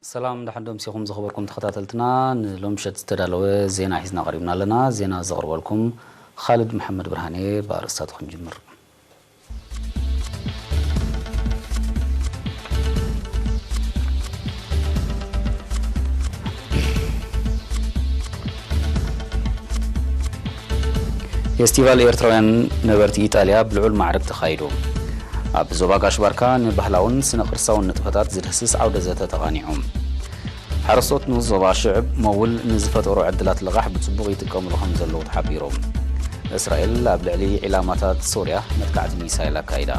ሰላም፣ ደሓን ዶ ምሲኹም ዝኸበርኩም ተኸታተልትና? ንሎምሸት ዝተዳለወ ዜና ሒዝና ቀሪብና ኣለና። ዜና ዘቕርበልኩም ኻልድ መሓመድ ብርሃኔ። ብኣርእስታቱ ክንጅምር። ፌስቲቫል ኤርትራውያን ነበርቲ ኢጣልያ ብልዑል ማዕርግ ተኻይዱ። ኣብ ዞባ ጋሽ ባርካ ንባህላውን ስነ ቅርሳውን ንጥፈታት ዝድህስስ ዓውደ ዘተ ተቓኒዑ። ሓረስቶት ንዞባ ሽዕብ መውል ንዝፈጠሮ ዕድላት ልቓሕ ብጽቡቕ ይጥቀምሉ ከም ዘለዉ ተሓቢሩ። እስራኤል ኣብ ልዕሊ ዒላማታት ሶርያ መጥቃዕቲ ሚሳይል ኣካይዳ።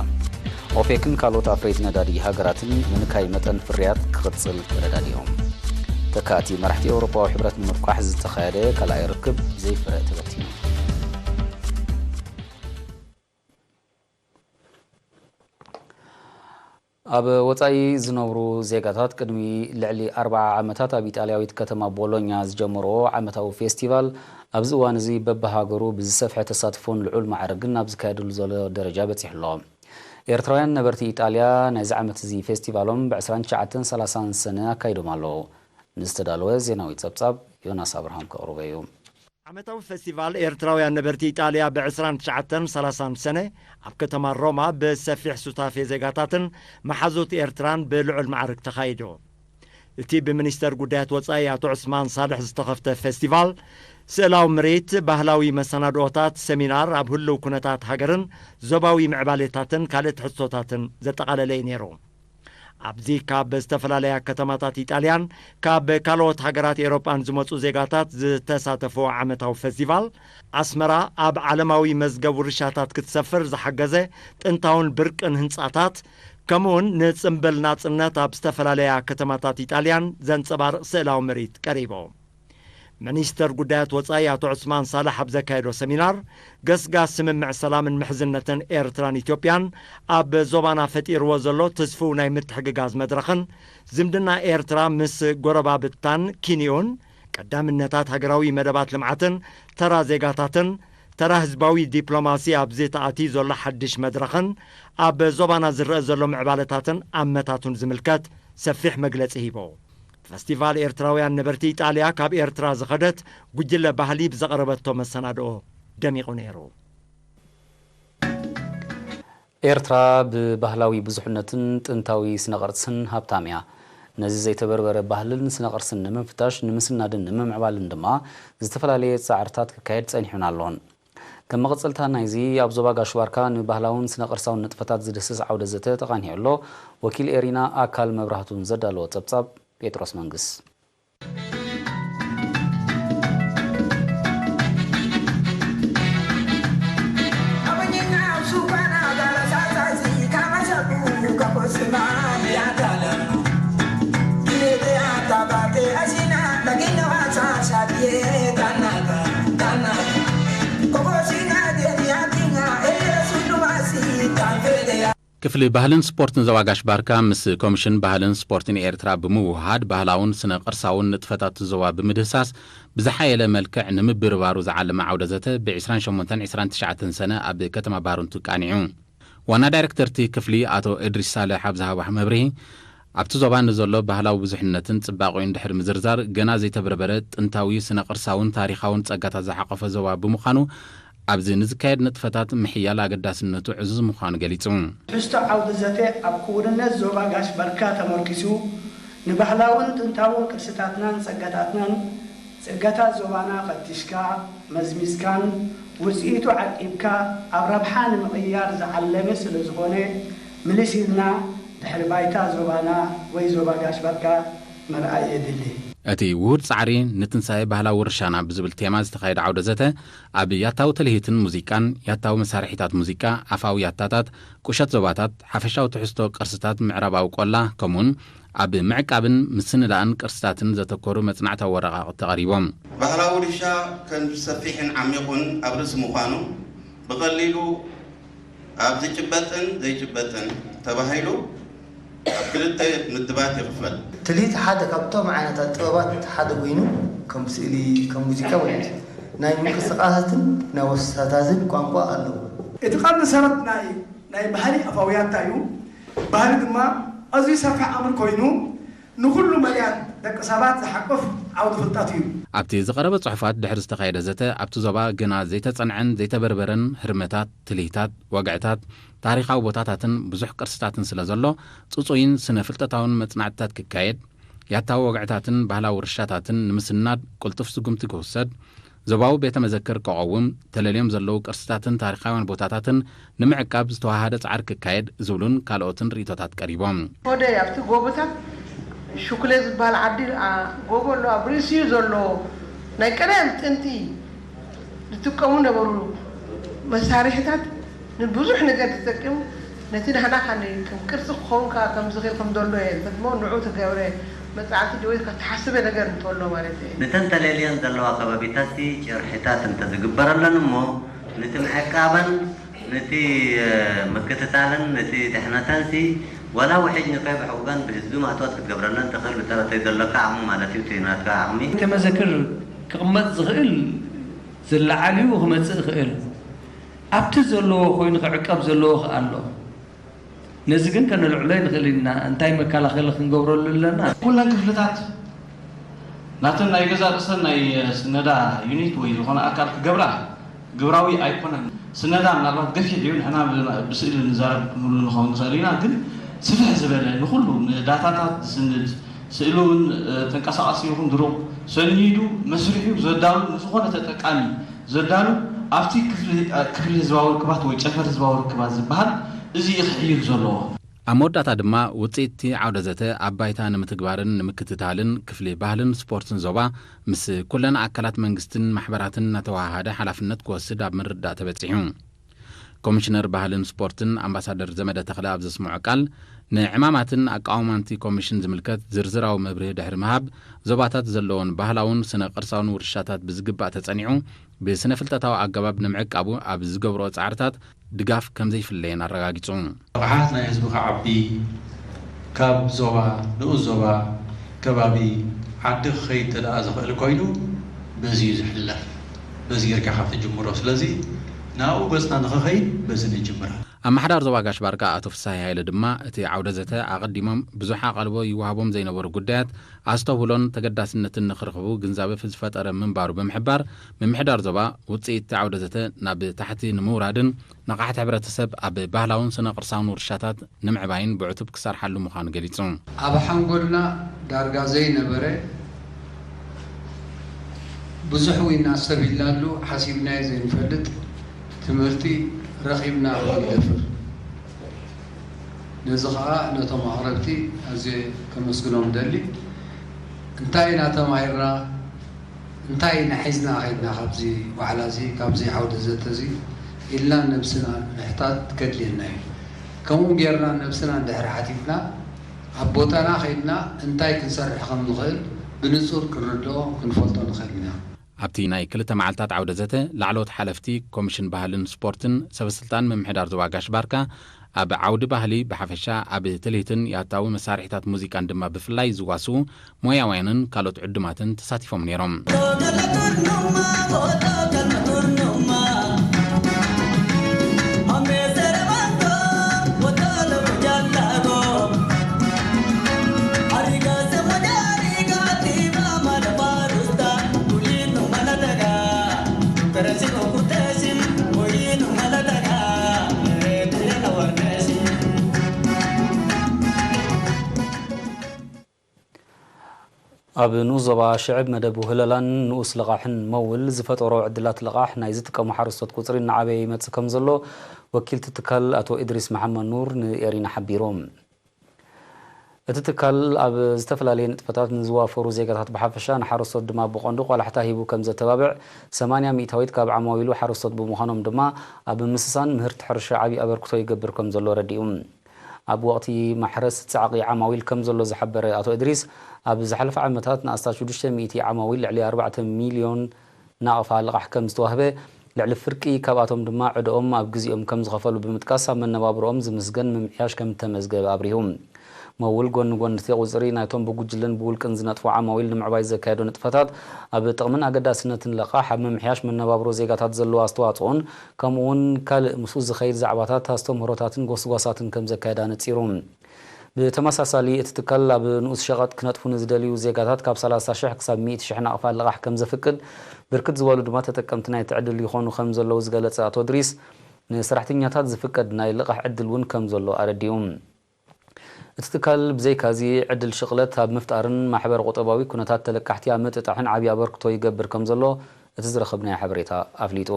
ኦፔክን ካልኦት ኣፍረይቲ ነዳዲ ሃገራትን ምንካይ መጠን ፍርያት ክቕጽል ተረዳዲኦም። ተካእቲ መራሕቲ ኤውሮጳዊ ሕብረት ንምርቋሕ ዝተኻየደ ካልኣይ ርክብ ዘይፍረ ተበቲኑ። ኣብ ወጻኢ ዝነብሩ ዜጋታት ቅድሚ ልዕሊ ኣርብዓ ዓመታት ኣብ ኢጣልያዊት ከተማ ቦሎኛ ዝጀመርዎ ዓመታዊ ፌስቲቫል ኣብዚ እዋን እዚ በብሃገሩ ብዝሰፍሐ ተሳትፎን ልዑል ማዕርግን ኣብ ዝካየደሉ ዘሎ ደረጃ በጺሑ ኣሎ። ኤርትራውያን ነበርቲ ኢጣልያ ናይዚ ዓመት እዚ ፌስቲቫሎም ብ ዕስራን ትሽዓተን ሰላሳን ሰነ ኣካይዶም ኣለዉ። ንዝተዳለወ ዜናዊ ጸብጻብ ዮናስ ኣብርሃም ከቕርቦ እዩ። ዓመታዊ ፈስቲቫል ኤርትራውያን ነበርቲ ኢጣልያ ብ ዕስራን ትሽዓተን ሰላሳን ሰነ ኣብ ከተማ ሮማ ብሰፊሕ ሱታፌ ዜጋታትን መሓዙት ኤርትራን ብልዑል ማዕርግ ተኻይዱ። እቲ ብሚኒስተር ጉዳያት ወጻኢ ኣቶ ዑስማን ሳልሕ ዝተኸፍተ ፈስቲቫል፣ ስእላዊ ምርኢት፣ ባህላዊ መሰናድኦታት፣ ሰሚናር፣ ኣብ ህልው ኩነታት ሃገርን ዞባዊ ምዕባሌታትን ካልእ ትሕዝቶታትን ዘጠቓለለ እዩ ነይሩ። ኣብዚ ካብ ዝተፈላለያ ከተማታት ኢጣልያን ካብ ካልኦት ሃገራት ኤውሮጳን ዝመጹ ዜጋታት ዝተሳተፍዎ ዓመታዊ ፈስቲቫል፣ ኣስመራ ኣብ ዓለማዊ መዝገብ ውርሻታት ክትሰፍር ዝሓገዘ ጥንታውን ብርቅን ህንጻታት፣ ከምኡውን ንጽምብል ናጽነት ኣብ ዝተፈላለያ ከተማታት ኢጣልያን ዘንጸባርቕ ስእላዊ ምርኢት ቀሪቡ። ሚኒስተር ጉዳያት ወጻኢ ኣቶ ዑስማን ሳልሕ ኣብ ዘካየዶ ሰሚናር፣ ገስጋስ ስምምዕ ሰላምን ምሕዝነትን ኤርትራን ኢትዮጵያን ኣብ ዞባና ፈጢርዎ ዘሎ ትስፉው ናይ ምትሕግጋዝ መድረኽን ዝምድና ኤርትራ ምስ ጎረባብታን ኪንዮን ቀዳምነታት ሃገራዊ መደባት ልምዓትን ተራ ዜጋታትን ተራ ህዝባዊ ዲፕሎማሲ ኣብዚ ተኣትዩ ዘሎ ሓድሽ መድረኽን ኣብ ዞባና ዝረአ ዘሎ ምዕባለታትን ኣመታቱን ዝምልከት ሰፊሕ መግለጺ ሂቦ። ፈስቲቫል ኤርትራውያን ነበርቲ ኢጣልያ ካብ ኤርትራ ዝኸደት ጉጅለ ባህሊ ብዘቕረበቶ መሰናድኦ ደሚቑ ነይሩ። ኤርትራ ብባህላዊ ብዙሕነትን ጥንታዊ ስነ ቅርጽን ሃብታም እያ። ነዚ ዘይተበርበረ ባህልን ስነ ቅርስን ንምፍታሽ፣ ንምስናድን ንምምዕባልን ድማ ዝተፈላለየ ጻዕርታት ክካየድ ጸኒሑን ኣሎን። ከም መቐጸልታ ናይዚ፣ ኣብ ዞባ ጋሽ ባርካ ንባህላውን ስነ ቅርሳውን ንጥፈታት ዝድህስስ ዓውደ ዘተ ተቓኒሑ ኣሎ። ወኪል ኤሪና ኣካል መብራህቱን ዘዳለዎ ጸብጻብ ጴጥሮስ መንግስ። ክፍሊ ባህልን ስፖርትን ዞባ ጋሽ ባርካ ምስ ኮሚሽን ባህልን ስፖርትን ኤርትራ ብምውህሃድ፣ ባህላውን ስነ ቅርሳውን ንጥፈታት ዞባ ብምድህሳስ፣ ብዝሓየለ መልክዕ ንምብርባሩ ዝዓለመ ዓውደ ዘተ ብ ዕስራን ሸሞንተን ዕስራን ትሽዓተን ሰነ ኣብ ከተማ ባረንቱ ቃኒዑ። ዋና ዳይሬክተር እቲ ክፍሊ ኣቶ እድሪስ ሳልሕ ኣብ ዝሃቦ መብርሂ፣ ኣብቲ ዞባ ንዘሎ ባህላዊ ብዙሕነትን ጽባቐኡን ድሕሪ ምዝርዛር፣ ገና ዘይተበርበረ ጥንታዊ ስነ ቅርሳውን ታሪኻውን ጸጋታት ዝሓቖፈ ዞባ ብምዃኑ፣ ኣብዚ ንዝካየድ ንጥፈታት ምሕያል ኣገዳስነቱ ዕዙዝ ምዃኑ ገሊጹ። ትሕዝቶ ዓውዲ ዘተ ኣብ ክውንነት ዞባ ጋሽ ባርካ ተመርኪሱ፣ ንባህላውን ጥንታውን ቅርስታትናን ጸጋታትናን፣ ጸጋታት ዞባና ፈቲሽካ፣ መዝሚዝካን ውጽኢቱ ዓቂብካ ኣብ ረብሓ ንምቕያር ዝዓለመ ስለ ዝኾነ፣ ምልስ ኢልና ድሕሪ ባይታ ዞባና ወይ ዞባ ጋሽ ባርካ ምርኣይ የድሊ። እቲ ውሁድ ጻዕሪ ንትንሳኤ ባህላዊ ውርሻና ብዝብል ቴማ ዝተኻየደ ዓውደ ዘተ፣ ኣብ ያታዊ ትልሂትን ሙዚቃን፣ ያታዊ መሳርሒታት ሙዚቃ፣ ኣፋዊ ያታታት፣ ቁሸት ዞባታት፣ ሓፈሻዊ ትሕዝቶ ቅርስታት ምዕራባዊ ቆላ፣ ከምኡውን ኣብ ምዕቃብን ምስንዳእን ቅርስታትን ዘተኮሩ መጽናዕታዊ ወረቓቕቲ ተቐሪቦም። ባህላዊ ውርሻ ከም ሰፊሕን ዓሚቑን ኣብ ርእሲ ምዃኑ፣ ብቐሊሉ ኣብ ዝጭበጥን ዘይጭበጥን ተባሂሉ ኣብ ክልተ ምድባት ይኽፈል። ትልሂት ሓደ ካብቶም ዓይነታት ጥበባት ሓደ ኮይኑ፣ ከም ስእሊ፣ ከም ሙዚቃ ማለት እዩ። ናይ ምንቅስቓሳትን ናይ ወስታታትን ቋንቋ ኣለዎ። እቲ ቀንዲ ሰረት ናይ፣ ናይ ባህሊ ኣፋውያታ እዩ። ባህሊ ድማ ኣዝዩ ሰፊሕ ኣምር ኮይኑ፣ ንኹሉ መሊኣት ደቂ ሰባት ዝሓቁፍ ዓውዲ ፍልጠት እዩ። ኣብቲ ዝቐረበ ጽሑፋት ድሕሪ ዝተኻየደ ዘተ፣ ኣብቲ ዞባ ገና ዘይተጸንዐን ዘይተበርበረን ህርመታት፣ ትልሂታት፣ ወግዕታት፣ ታሪኻዊ ቦታታትን ብዙሕ ቅርስታትን ስለ ዘሎ፣ ጽጹይን ስነ ፍልጠታውን መጽናዕትታት ክካየድ፣ ያታዊ ወግዕታትን ባህላዊ ውርሻታትን ንምስናድ ቅልጡፍ ስጉምቲ ክውሰድ፣ ዞባዊ ቤተ መዘክር ክቐውም፣ ተለልዮም ዘለዉ ቅርስታትን ታሪኻውያን ቦታታትን ንምዕቃብ ዝተዋሃደ ጻዕሪ ክካየድ ዝብሉን ካልኦትን ርእይቶታት ቀሪቦም። ወደ ኣብቲ ጎቦታት ሹክለ ዝበሃል ዓዲ፣ ኣ፣ ጎቦ ኣሎ፣ ኣብ ርእሲኡ ዘሎ ናይ ቀደም ጥንቲ ዝጥቀሙ ነበሩ መሳርሒታት ንብዙሕ ነገር ዝጠቅም፣ ነቲ ናህና ካኒ ከም ቅርሲ ክኸውን ከኣ ከም ዝኽእል ከም ዘሎ እየ። እንተድሞ ንዑ ተገብረ መጻዕቲ ወይ ከተሓስበ ነገር እንተሎ ማለት እየ። ነተን ተለልየን ዘለዋ ከባቢታትሲ ጭርሒታት እንተዝግበረለን እሞ፣ ነቲ ምዕቃበን፣ ነቲ፣ እ፣ ምክትታልን፣ ነቲ ድሕነተንሲ፣ ዋላ ውሕጅ ንከይብሕጉገን ብህዝቢ ማእቶት ክትገብረለን ትኽእል፣ ብተረተይ ዘለካ ዓቕሚ ማለት እዩ፣ እቲ ናትካ ዓቕሚ። ቤተ መዘክር ክቕመጥ ዝኽእል ዝለዓል እዩ፣ ክመጽእ ይኽእል። ኣብቲ ዘለዎ ኮይኑ ክዕቀብ ዘለዎ ከኣ ኣሎ። ነዚ ግን ከነልዕሎ ኣይንኽእል ኢና። እንታይ መከላኸሊ ክንገብረሉ ኣለና? ኩለን ክፍልታት ናተን ናይ ገዛ ርእሰን ናይ ስነዳ ዩኒት ወይ ዝኾነ ኣካል ክገብራ ግብራዊ ኣይኮነን። ስነዳ ምናልባት ገፊሕ እዩ፣ ንሕና ብ-፣ ብስእሊ ንዛረብ ክንብሉ ንኸውን ንኽእል ኢና፣ ግን ስፍሕ ዝበለ ንኹሉ ንዳታታት ዝስንድ ስእሊ እውን፣ እ፣ ተንቀሳቓሲ ይኹን ድሩቕ ሰኒዱ መስሪሑ ዘዳሉ ንዝኾነ ተጠቃሚ ዘዳሉ ኣብቲ ክፍሊ፣ ክፍሊ ህዝባዊ ርክባት ወይ ጨንፈር ህዝባዊ ርክባት ዝበሃል እዚ እዩ ክሕይል ዘለዎ። ኣብ መወዳእታ ድማ ውፅኢት እቲ ዓውደ ዘተ ኣብ ባይታ ንምትግባርን ንምክትታልን ክፍሊ ባህልን ስፖርትን ዞባ ምስ ኩለን ኣካላት መንግስትን ማሕበራትን እናተወሃሃደ ሓላፍነት ክወስድ ኣብ ምርዳእ ተበፂሑ። ኮሚሽነር ባህልን ስፖርትን ኣምባሳደር ዘመደ ተኽለ ኣብ ዘስምዖ ቃል፣ ንዕማማትን ኣቃውማን እቲ ኮሚሽን ዝምልከት ዝርዝራዊ መብርሂ ድሕሪ ምሃብ፣ ዞባታት ዘለዎን ባህላውን ስነ ቅርሳውን ውርሻታት ብዝግባእ ተጸኒዑ፣ ብስነ ፍልጠታዊ ኣገባብ ንምዕቃቡ ኣብ ዝገብርኦ ጻዕርታት ድጋፍ ከም ዘይፍለየን ኣረጋጊጹ። ብቕዓት ናይ ህዝቢ ክዓቢ፣ ካብ ዞባ ንኡስ ዞባ፣ ከባቢ ዓዲ ክኸይድ እንተ ደኣ ዝኽእል ኮይኑ፣ በዚ እዩ ዝሕለፍ። በዚ ጌርካ ኢኻ ትጅምሮ። ስለዚ ናብኡ ገጽና ንኽኸይድ በዚ ንጅምር። ኣመሓዳሪ ዞባ ጋሽ ባርካ ኣቶ ፍሳሐ ሃይለ ድማ፣ እቲ ዓውደ ዘተ ኣቐዲሞም ብዙሕ ኣቓልቦ ይወሃቦም ዘይነበሩ ጉዳያት ኣስተብህሎን ተገዳስነትን ንኽረኽቡ ግንዛበ ዝፈጠረ ምንባሩ ብምሕባር፣ ምምሕዳር ዞባ ውጽኢት እቲ ዓውደ ዘተ ናብ ታሕቲ ንምውራድን ንቕሓት ሕብረተሰብ ኣብ ባህላውን ስነ ቅርሳውን ውርሻታት ንምዕባይን ብዕቱብ ክሰርሓሉ ምዃኑ ገሊጹ። ኣብ ሓንጎልና ዳርጋ ዘይነበረ፣ ብዙሕ ዊና ሰብ ኢልናሉ ሓሲብናዮ ዘይንፈልጥ ትምህርቲ ረኺብና ክንደፍር። ነዚ ኸኣ ነቶም ኣቕረብቲ ኣዝየ ከመስግኖም እደሊ። እንታይ ኢና ተማሂርና? እንታይ ኢና ሒዝና ኸይድና ካብዚ ዋዕላ እዚ፣ ካብዚ ዓውደ ዘተ እዚ ኢልና ነብስና ምሕታት ከድልየና እዩ። ከምኡ ጌርና ነብስና እንድሕር ሓቲትና፣ ኣብ ቦታና ኸይድና እንታይ ክንሰርሕ ከም ንኽእል ብንጹር ክንርድኦ ክንፈልጦ ንኽእል ኢና። ኣብቲ ናይ ክልተ መዓልታት ዓውደ ዘተ፣ ላዕለዎት ሓለፍቲ ኮሚሽን ባህልን ስፖርትን፣ ሰበስልጣን ምምሕዳር ዞባ ጋሽ ባርካ፣ ኣብ ዓውዲ ባህሊ ብሓፈሻ፣ ኣብ ትልሂትን ያታዊ መሳርሒታት ሙዚቃን ድማ ብፍላይ ዝዋስኡ ሞያውያንን ካልኦት ዕዱማትን ተሳቲፎም ነይሮም። ኣብ ንኡስ ዞባ ሽዕብ መደብ ውህለላን ንኡስ ልቓሕን መውል ዝፈጠሮ ዕድላት ልቓሕ ናይ ዝጥቀሙ ሓረስቶት ቁፅሪ እናዓበየ ይመፅእ ከም ዘሎ ወኪል እቲ ትካል ኣቶ ኢድሪስ መሓመድ ኑር ንኤሪና ሓቢሩ። እቲ ትካል ኣብ ዝተፈላለየ ንጥፈታት ንዝዋፈሩ ዜጋታት ብሓፈሻ ንሓረስቶት ድማ ብቐንዱ ቆላሕታ ሂቡ ከም ዘተባብዕ ሰማንያ ሚእታዊት ካብ ዓማዊሉ ሓረስቶት ብምዃኖም ድማ ኣብ ምስሳን ምህርቲ ሕርሻ ዓብዪ ኣበርክቶ ይገብር ከም ዘሎ ረዲኡ። ኣብ ወቕቲ ማሕረስ ፃዕቒ ዓማዊል ከም ዘሎ ዝሓበረ ኣቶ እድሪስ፣ ኣብ ዝሓለፈ ዓመታት ንኣስታት ሽዱሽተ ሚእቲ ዓማዊል ልዕሊ ኣርባዕተ ሚልዮን ናቕፋ ልቓሕ ከም ዝተዋህበ፣ ልዕሊ ፍርቂ ካብኣቶም ድማ ዕደኦም ኣብ ግዜኦም ከም ዝኸፈሉ ብምጥቃስ፣ ኣብ መነባብሮኦም ዝምስገን ምምሕያሽ ከም እተመዝገበ ኣብሪሁ። መውል ጎኒ ጎኒ እቲ ቁፅሪ ናይቶም ብጉጅለን ብውልቅን ዝነጥፉ ዓማዊል ንምዕባይ ዘካየዶ ንጥፈታት፣ ኣብ ጥቕምን ኣገዳስነትን ልቓሕ ኣብ ምምሕያሽ መነባብሮ ዜጋታት ዘለዎ ኣስተዋፅኦን፣ ከምኡ እውን ካልእ ምስኡ ዝኸይድ ዛዕባታት፣ ኣስተምህሮታትን ጎስጓሳትን ከም ዘካየድ ኣነፂሩ። ብተመሳሳሊ፣ እቲ ትካል ኣብ ንኡስ ሸቐጥ ክነጥፉ ንዝደልዩ ዜጋታት ካብ ሰላሳ ሽሕ ክሳብ ሚእቲ ሽሕ ናቕፋ ልቓሕ ከም ዘፍቅድ፣ ብርክት ዝበሉ ድማ ተጠቀምቲ ናይቲ ዕድል ይኾኑ ከም ዘለዉ ዝገለጸ ኣቶ ድሪስ፣ ንሰራሕተኛታት ዝፍቀድ ናይ ልቓሕ ዕድል እውን ከም ዘሎ ኣረዲኡ። እቲ ትካል ብዘይካዚ ዕድል ሽቕለት ኣብ ምፍጣርን ማሕበረ ቁጠባዊ ኩነታት ተለቃሕቲ ኣብ ምጥጣሕን ዓብዪ ኣበርክቶ ይገብር ከም ዘሎ እቲ ዝረኸብናዮ ሓበሬታ ኣፍሊጡ።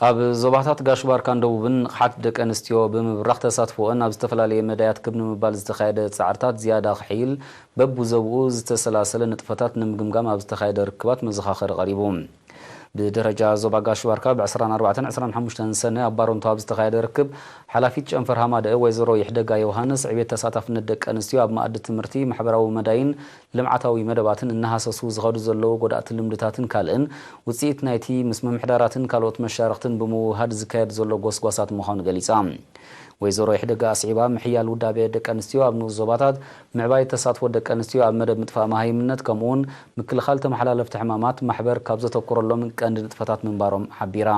ኣብ ዞባታት ጋሽ ባርካን ደቡብን ንቕሓት ደቂ ኣንስትዮ ብምብራኽ ተሳትፎአን ኣብ ዝተፈላለየ መዳያት ክብ ንምባል ዝተኻየደ ጻዕርታት ዝያዳ ክሕይል በብዘብኡ ዝተሰላሰለ ንጥፈታት ንምግምጋም ኣብ ዝተኻየደ ርክባት መዘኻኸሪ ቀሪቡ። ብደረጃ ዞባ ጋሽ ባርካ ብ ዕስራን ኣርባዕተን ዕስራን ሓሙሽተን ሰነ ኣብ ባረንቶ ኣብ ዝተኻየደ ርክብ ሓላፊት ጨንፈር ሃማደአ ወይዘሮ ይሕደጋ ዮሃንስ ዕቤት ተሳታፍነት ደቂ ኣንስትዮ ኣብ መኣዲ ትምህርቲ፣ ማሕበራዊ መዳይን ልምዓታዊ መደባትን እናሃሰሱ ዝኸዱ ዘለዉ ጎዳእቲ ልምድታትን ካልእን ውፅኢት ናይቲ ምስ ምምሕዳራትን ካልኦት መሻርኽትን ብምውህሃድ ዝካየድ ዘሎ ጎስጓሳት ምዃኑ ገሊፃ። ወይዘሮ ይሕደጋ ኣስዒባ፣ ምሕያል ውዳቤ ደቂ ኣንስትዮ ኣብ ንኡስ ዞባታት፣ ምዕባይ ተሳትፎ ደቂ ኣንስትዮ ኣብ መደብ ምጥፋእ መሃይምነት ከምኡውን ምክልኻል ተመሓላለፍቲ ሕማማት ማሕበር ካብ ዘተኮረሎም ቀንዲ ንጥፈታት ምንባሮም ሓቢራ።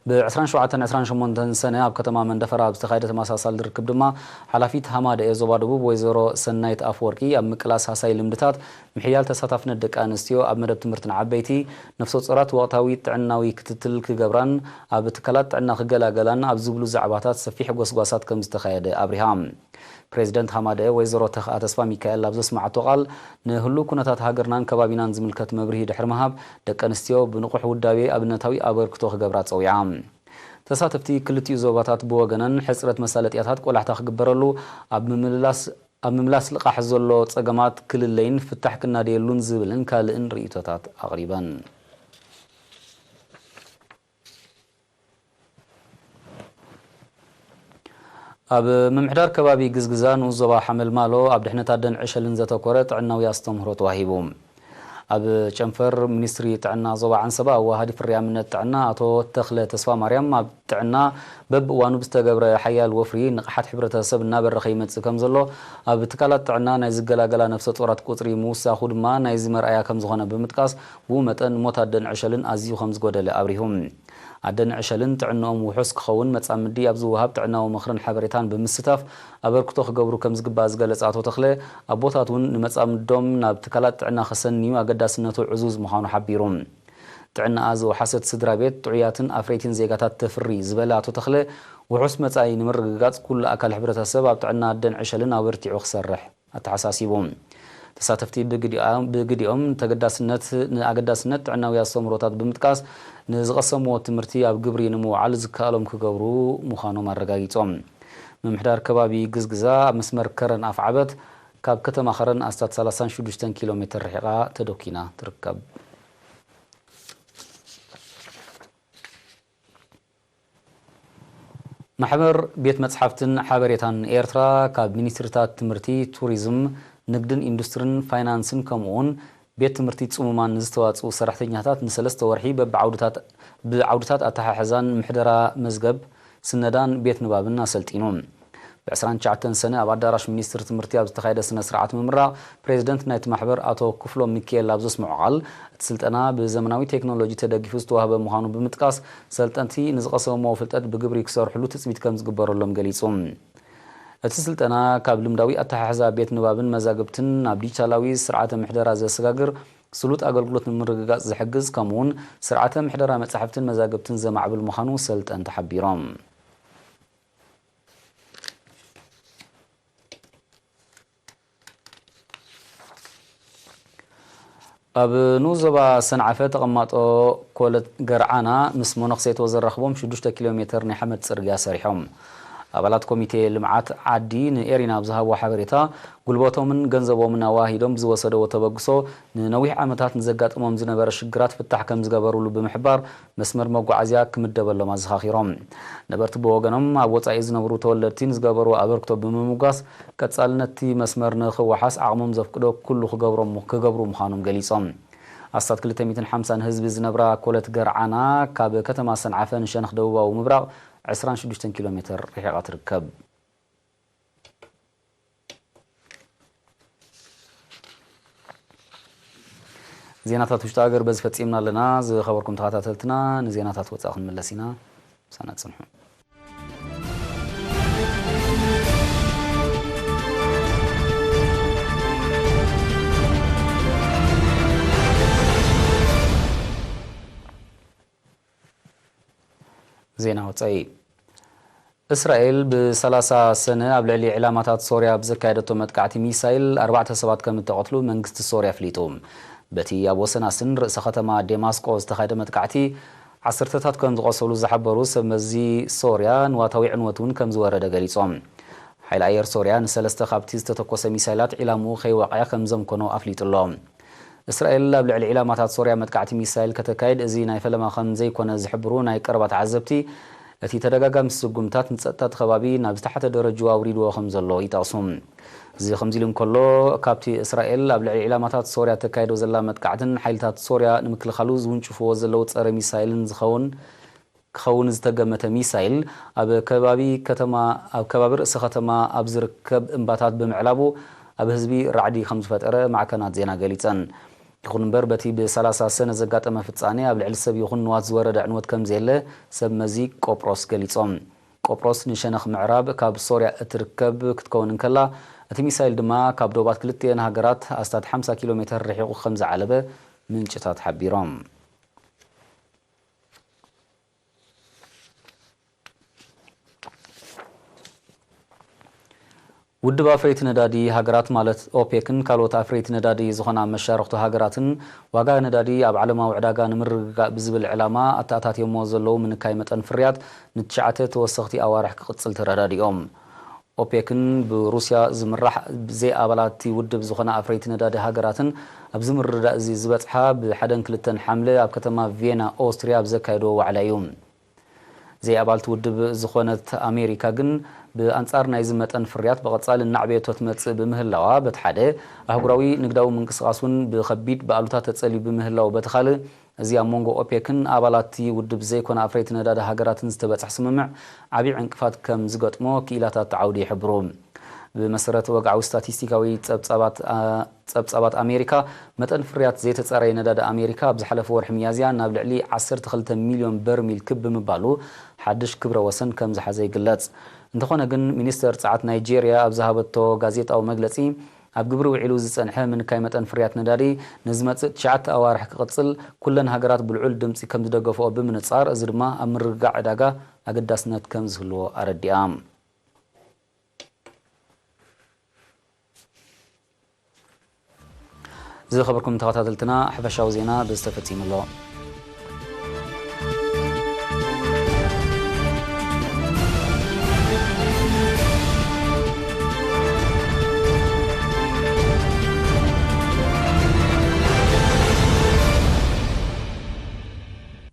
ብ ዕስራን ሸውዓተን ዕስራን ሸሞንተን ሰነ ኣብ ከተማ መንደፈራ ኣብ ዝተኻየደ ተመሳሳሊ ርክብ ድማ ሓላፊት ሃማደኤ ዞባ ደቡብ ወይዘሮ ሰናይት ኣፍወርቂ ኣብ ምቅላስ ሃሳይ ልምድታት ምሕያል ተሳታፍነት ደቂ ኣንስትዮ ኣብ መደብ ትምህርቲ ንዓበይቲ፣ ነፍሰ ጾራት ወቕታዊ ጥዕናዊ ክትትል ክገብራን ኣብ ትካላት ጥዕና ክገላገላን ኣብ ዝብሉ ዛዕባታት ሰፊሕ ጎስጓሳት ከም ዝተኻየደ ኣብሪሃ። ፕሬዚደንት ሃማደኤ ወይዘሮ ተኽኣ ተስፋ ሚካኤል ኣብ ዘስማዓቶ ቃል፣ ንህሉው ኩነታት ሃገርናን ከባቢናን ዝምልከት መብርሂ ድሕሪ ምሃብ፣ ደቂ ኣንስትዮ ብንቑሕ ውዳቤ ኣብነታዊ ኣበርክቶ ክገብራ ጸዊዓ። ተሳተፍቲ ክልቲኡ ዞባታት ብወገነን ሕጽረት መሳለጥያታት ቆላሕታ ክግበረሉ፣ ኣብ ምምላስ ኣብ ምምላስ ልቓሕ ዘሎ ጸገማት ክልለይን ፍታሕ ክናደየሉን ዝብልን ካልእን ርእይቶታት ኣቕሪበን። ኣብ ምምሕዳር ከባቢ ግዝግዛ ንኡስ ዞባ ሓመልማሎ ኣብ ድሕነት ኣደን ዕሸልን ዘተኮረ ጥዕናዊ ኣስተምህሮ ተዋሂቡ። ኣብ ጨንፈር ሚኒስትሪ ጥዕና ዞባ ዓንሰባ ኣዋሃዲ ፍርያምነት ጥዕና ኣቶ ተኽለ ተስፋ ማርያም፣ ኣብ ጥዕና በብእዋኑ ብዝተገብረ ሓያል ወፍሪ ንቕሓት ሕብረተሰብ እናበረኸ ይመጽእ ከም ዘሎ፣ ኣብ ትካላት ጥዕና ናይ ዝገላገላ ነፍሰ ጾራት ቁጽሪ ምውሳኹ ድማ ናይዚ መርኣያ ከም ዝኾነ ብምጥቃስ፣ ብኡ መጠን ሞት ኣደን ዕሸልን ኣዝዩ ከም ዝጎደለ ኣብሪሁ። ኣደን ዕሸልን ጥዕንኦም ውሑስ ክኸውን መጻምዲ ኣብ ዝወሃብ ጥዕናዊ ምኽርን ሓበሬታን ብምስታፍ ኣበርክቶ ክገብሩ ከም ዝግባእ ዝገለጸ ኣቶ ተኽለ፣ ኣቦታት እውን ንመጻምዶም ናብ ትካላት ጥዕና ከሰንዩ ኣገዳስነቱ ዕዙዝ ምዃኑ ሓቢሩ። ጥዕናኣ ዝወሓሰት ስድራ ቤት ጥዑያትን ኣፍረይትን ዜጋታት ተፍሪ ዝበለ ኣቶ ተኽለ፣ ውሑስ መጻኢ ንምርግጋጽ ኩሉ ኣካል ሕብረተሰብ ኣብ ጥዕና ኣደን ዕሸልን ኣበርቲዑ ክሰርሕ ኣተሓሳሲቡ። ተሳተፍቲ ብግዲኣ-፣ ብግዲኦም ተገዳስነት፣ ንኣገዳስነት ጥዕናዊ ኣስተምህሮታት ብምጥቃስ፣ ንዝቐሰምዎ ትምህርቲ ኣብ ግብሪ ንምውዓል ዝከኣሎም ክገብሩ ምዃኖም ኣረጋጊጾም። ምምሕዳር ከባቢ ግዝግዛ ኣብ መስመር ከረን ኣፍዓበት ካብ ከተማ ከረን ኣስታት ሰላሳን ሽዱሽተን ኪሎ ሜትር ርሒቓ ተደኪና ትርከብ። ማሕበር ቤት መጽሓፍትን ሓበሬታን ኤርትራ ካብ ሚኒስትሪታት ትምህርቲ፣ ቱሪዝም፣ ንግድን ኢንዱስትሪን ፋይናንስን ከምኡውን ቤት ትምህርቲ ጽሙማን ንዝተዋጽኡ ሰራሕተኛታት ንሰለስተ ወርሒ በብዓውድታት፣ ብዓውድታት ኣተሓሕዛን ምሕደራ መዝገብ ስነዳን ቤት ንባብን ኣሰልጢኑ። ብ ዕስራን ትሽዓተን ሰነ ኣብ ኣዳራሽ ሚኒስትሪ ትምህርቲ ኣብ ዝተኻየደ ስነ ስርዓት ምምራቕ፣ ፕሬዚደንት ናይቲ ማሕበር ኣቶ ክፍሎም ሚኪኤል ኣብ ዘስምዖ ቃል፣ እቲ ስልጠና ብዘመናዊ ቴክኖሎጂ ተደጊፉ ዝተዋህበ ምዃኑ ብምጥቃስ፣ ሰልጠንቲ ንዝቐሰምዎ ፍልጠት ብግብሪ ክሰርሕሉ ትጽቢት ከም ዝግበረሎም ገሊጹ። እቲ ስልጠና ካብ ልምዳዊ ኣተሓሕዛ ቤት ንባብን መዛግብትን ናብ ዲጂታላዊ ስርዓተ ምሕደራ ዘሰጋግር ስሉጥ ኣገልግሎት ንምርግጋጽ ዝሕግዝ፣ ከምኡውን ስርዓተ ምሕደራ መጻሕፍትን መዛግብትን ዘማዕብል ምዃኑ ሰልጠንቲ ሓቢሮም። ኣብ ንኡስ ዞባ ሰንዓፈ ተቐማጦ ኮለት ገርዓና ምስ መነኹሴቶ ዘራኽቦም ሽዱሽተ ኪሎ ሜትር ናይ ሓመድ ጽርግያ ሰሪሖም። ኣባላት ኮሚቴ ልምዓት ዓዲ ንኤሪና ኣብ ዝሃብዎ ሓበሬታ፣ ጉልበቶምን ገንዘቦምን ኣዋሂዶም ብዝወሰደዎ ተበግሶ፣ ንነዊሕ ዓመታት ንዘጋጥሞም ዝነበረ ሽግራት ፍታሕ ከም ዝገበሩሉ ብምሕባር፣ መስመር መጓዓዝያ ክምደበሎም ኣዘኻኺሮም። ነበርቲ ብወገኖም፣ ኣብ ወጻኢ ዝነብሩ ተወለድቲ ንዝገበርዎ ኣበርክቶ ብምምጓስ፣ ቀጻልነት እቲ መስመር ንኽወሓስ ዓቕሞም ዘፍቅዶ ኩሉ ክገብሮም-፣ ክገብሩ ምዃኖም ገሊጾም። ኣስታት ክልተ ሚእትን ሓምሳን ህዝቢ ዝነብራ ኮለት ገርዓና፣ ካብ ከተማ ሰንዓፈ ንሸነኽ ደቡባዊ ምብራቕ ዕስራን ሽዱሽተን ኪሎ ሜትር ርሒቓ ትርከብ። ዜናታት ውሽጢ ሃገር በዚ ፈጺምና ኣለና። ዝኸበርኩም ተኸታተልትና፣ ንዜናታት ወጻኢ ክንምለስ ኢና። ሳና ጽንሑ። ዜና ወጻኢ። እስራኤል ብ30 ሰነ ኣብ ልዕሊ ዕላማታት ሶርያ ብዘካየደቶ መጥቃዕቲ ሚሳይል ኣርባዕተ ሰባት ከም እተቐትሉ መንግስቲ ሶርያ ኣፍሊጡ። በቲ ኣብ ወሰናስን ርእሰ ከተማ ዴማስቆ ዝተኻየደ መጥቃዕቲ ዓሰርተታት ከም ዝቖሰሉ ዝሓበሩ ሰብ መዚ ሶርያ፣ ንዋታዊ ዕንወት እውን ከም ዝወረደ ገሊጾም። ሓይሊ ኣየር ሶርያ ንሰለስተ ካብቲ ዝተተኮሰ ሚሳይላት ዒላምኡ ከይወቕዐ ከም ዘምኮኖ ኣፍሊጡ ኣሎ። እስራኤል ኣብ ልዕሊ ዒላማታት ሶርያ መጥቃዕቲ ሚሳይል ከተካይድ እዚ ናይ ፈለማ ከም ዘይኮነ ዝሕብሩ ናይ ቀረባ ተዓዘብቲ፣ እቲ ተደጋጋሚ ስጉምታት ንጸጥታ እቲ ከባቢ ናብ ዝተሓተ ደረጃ ኣውሪድዎ ከም ዘሎ ይጠቕሱ። እዚ ከምዚ ኢሉ እንከሎ፣ ካብቲ እስራኤል ኣብ ልዕሊ ዒላማታት ሶርያ ተካይዶ ዘላ መጥቃዕትን ሓይልታት ሶርያ ንምክልኻሉ ዝውንጭፍዎ ዘለዉ ጸረ ሚሳይልን ዝኸውን ክኸውን ዝተገመተ ሚሳይል ኣብ ከባቢ ከተማ፣ ኣብ ከባቢ ርእሰ ከተማ ኣብ ዝርከብ እምባታት ብምዕላቡ ኣብ ህዝቢ ራዕዲ ከም ዝፈጠረ ማዕከናት ዜና ገሊጸን። ይኹን እምበር፣ በቲ ብ30 ሰነ ዘጋጠመ ፍጻሜ ኣብ ልዕሊ ሰብ ይኹን ንዋት ዝወረደ ዕንወት ከም ዘየለ ሰብ መዚ ቆጵሮስ ገሊጾም። ቆጵሮስ ንሸነኽ ምዕራብ ካብ ሶርያ እትርከብ ክትከውን እንከላ፣ እቲ ሚሳይል ድማ ካብ ዶባት ክልቲኤን ሃገራት ኣስታት ሓምሳ ኪሎ ሜተር ርሒቑ ከም ዝዓለበ ምንጭታት ሓቢሮም። ውድብ ኣፍረይቲ ነዳዲ ሃገራት ማለት ኦፔክን ካልኦት ኣፍረይቲ ነዳዲ ዝኾና መሻርኽቱ ሃገራትን ዋጋ ነዳዲ ኣብ ዓለማዊ ዕዳጋ ንምርግጋእ ብዝብል ዕላማ ኣተኣታትዮሞ ዘለዉ ምንካይ መጠን ፍርያት ንትሽዓተ ተወሰኽቲ ኣዋርሕ ክቕጽል ተረዳዲኦም። ኦፔክን ብሩስያ ዝምራሕ ዘይኣባላቲ ውድብ ዝኾና ኣፍረይቲ ነዳዲ ሃገራትን ኣብዚ ምርድዳእ እዚ ዝበጽሓ ብሓደን ክልተን ሓምለ ኣብ ከተማ ቪየና ኦስትርያ ኣብ ዘካየድዎ ዋዕላ እዩ። ዘይኣባልቲ ውድብ ዝኾነት ኣሜሪካ ግን ብኣንጻር ናይዚ መጠን ፍርያት ብቐጻሊ እናዕበየቶ ትመጽእ ብምህላዋ፣ በቲ ሓደ ኣህጉራዊ ንግዳዊ ምንቅስቓስ እውን ብኸቢድ ብኣሉታ ተጸልዩ ብምህላው፣ በቲ ካልእ እዚ ኣብ መንጎ ኦፔክን ኣባላቲ ውድብ ዘይኮነ ኣፍረይቲ ነዳዲ ሃገራትን ዝተበጽሐ ስምምዕ ዓብዪ ዕንቅፋት ከም ዝገጥሞ ክኢላታት ዓውዲ ይሕብሩ። ብመሰረት ወግዓዊ ስታቲስቲካዊ ጸብጻባት፣ አ፣ ጸብጻባት ኣሜሪካ፣ መጠን ፍርያት ዘይተጻረየ ነዳዲ ኣሜሪካ ኣብ ዝሓለፈ ወርሒ ሚያዝያ ናብ ልዕሊ ዓሰርተ ክልተ ሚልዮን በርሚል ክብ ብምባሉ ሓድሽ ክብረ ወሰን ከም ዝሓዘ ይግለጽ። እንተኾነ ግን፣ ሚኒስተር ጸዓት ናይጄርያ ኣብ ዝሃበቶ ጋዜጣዊ መግለጺ፣ ኣብ ግብሪ ውዒሉ ዝጸንሐ ምንካይ መጠን ፍርያት ነዳዲ ንዝመጽእ ትሽዓተ ኣዋርሕ ክቕጽል ኩለን ሃገራት ብልዑል ድምጺ ከም ዝደገፍኦ ብምንጻር፣ እዚ ድማ ኣብ ምርግጋዕ ዕዳጋ ኣገዳስነት ከም ዝህልዎ ኣረዲኣ። ዝኸበርኩም ተኸታተልትና፣ ሓፈሻዊ ዜና በዚ ተፈጺሙ ኣሎ።